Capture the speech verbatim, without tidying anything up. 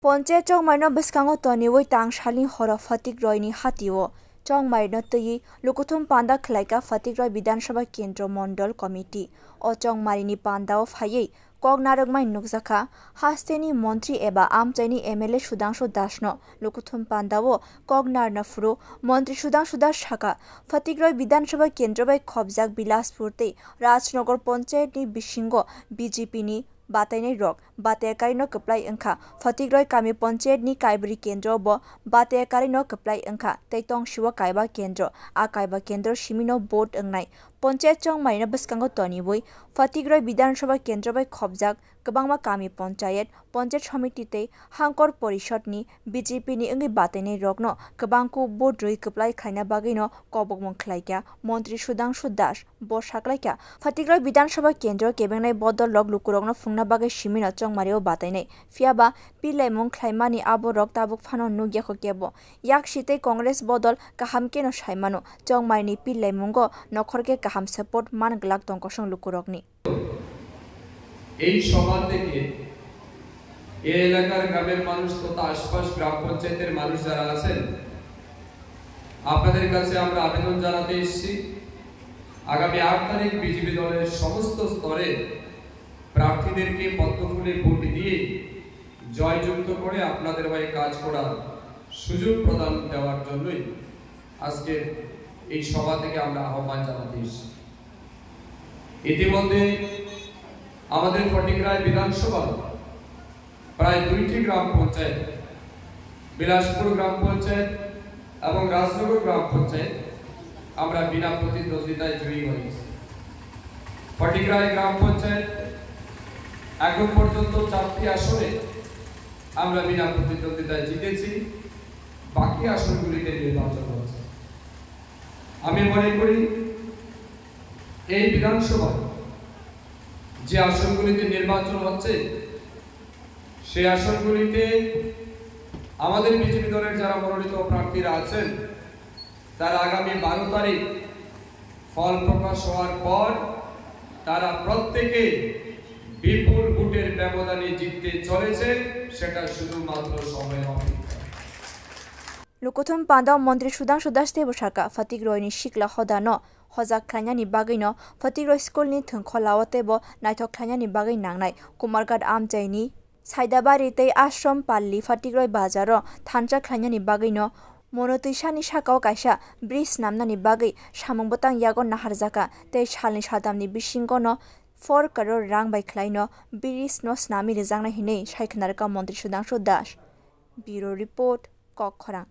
Ponchayat Chongmarino bwskango toniwi tangsalni horo Phatik Royni hatio Chongmarino twiwi lukuthum panda khlaika Phatik Roy Bidhan Sabha Kendro Mondol Committee. O Chongmarini pandao phaiwi kok narwkmani nukjakha. Hasteni montri eba amchaini M L A Sudhangshu Dasno lukuthum pandao kok narwkna phuru montri Sudhangshu Das sakha, Phatik Roy Bidhan Sabha Kendro bai khopjak Bilaspur tei Rajnagar Ponchayatni bisingo B J P ni batainai rok bataiya karino kwplai wngkha. Phatik Roy kami ponchayat ni kaibri kendro bo bataiya karino kwplai wngkha tei tongsio kaiba kendro. A kaiba kendro simino vote wngnai. Ponchayat Chongmarino bwskango toniwi Phatik Roy Bidhan Sabha kendro bai khopjak kwbangma kami ponchayat, ponchayat somiti tei hangkor porishod ni B J P ni wngwi batainai rokno kwbangkuk vote rwi kwplai khlaina bagwino kobokmung khlaikha montri Sudhangshu Das. Bo saklaikha, Phatik Roy Bidhan Sabha Kendro kebengnai bodol rok lukurokno phungna bagwi simino Chongmario batainai. Phiyaba pillaimung khlaimani abo rok tabuk phano nukya kho kebo. Yaksi tei Congress bodol kaham keno saimano. Chongmarini pillaimungo nokhorkhe kaham support man glak tong kosong lukurokni. এই সভা থেকে এ এলাকার গ্রামের মানুষ তথা আশপাশ গ্রাম পঞ্চায়েতের মানুষ যারা আছেন, আপনাদের কাছে আমরা আবেদন জানাতে এসেছি, আগামী আট তারিখ বিজেপি দলের সমস্ত স্তরে প্রার্থীদেরকে পদ্মফুলে ভোট দিয়ে জয়যুক্ত করে আপনাদের হয়ে কাজ করার সুযোগ প্রদান দেওয়ার জন্যই আজকের এই সভা থেকে আমরা আহ্বান জানাতে এসেছি। ইতিমধ্যে আমাদের ফটিকরায় বিধানসভার প্রায় দুইটি গ্রাম পঞ্চায়েত, বিলাসপুর গ্রাম পঞ্চায়েত এবং রাজনগর গ্রাম পঞ্চায়েত, আমরা বিনা প্রতিদ্বন্দ্বিতায় জয়ী হয়েছি। ফটিকরায় গ্রাম পঞ্চায়েত এখন পর্যন্ত চারটি আসনে আমরা বিনা প্রতিদ্বন্দ্বিতায় জিতেছি, বাকি আসনগুলিতে নির্বাচন হচ্ছে। আমি মনে করি এই বিধানসভা যে আসনগুলিতে নির্বাচন হচ্ছে, সেই আসনগুলিতে আমাদের বিজেপি দলের যারা মনোনীত প্রার্থীরা আছেন, তারা আগামী বারো তারিখ ফল প্রকাশ হওয়ার পর তারা প্রত্যেকে বিপুল ভোটের ব্যবধানে জিততে চলেছে, সেটা শুধুমাত্র সময়ের অপেক্ষা। Lukuthum panda o montri Sudhangshu Das teibo sakha, Phatik Royni sikla hodano hojak khlainani bagwino Phatik Roy school ni thwngkholao teibo naithok khlainani bagwi nangnai. Kumarghat amchaini Saidabari tei Ashram Palli Phatik Roy bazaro thansa khlainani bagwino Monotwisani sakao kaisa bridge snamnani bagwi samung bwtang yago naharjakha tei salni saltamni bisingono four crore rang bai khlaino bridge no snamwi rwjaknai hinwi sai khwnarwkha montri Sudhangshu Das. Bureau Report, Kokkhorang.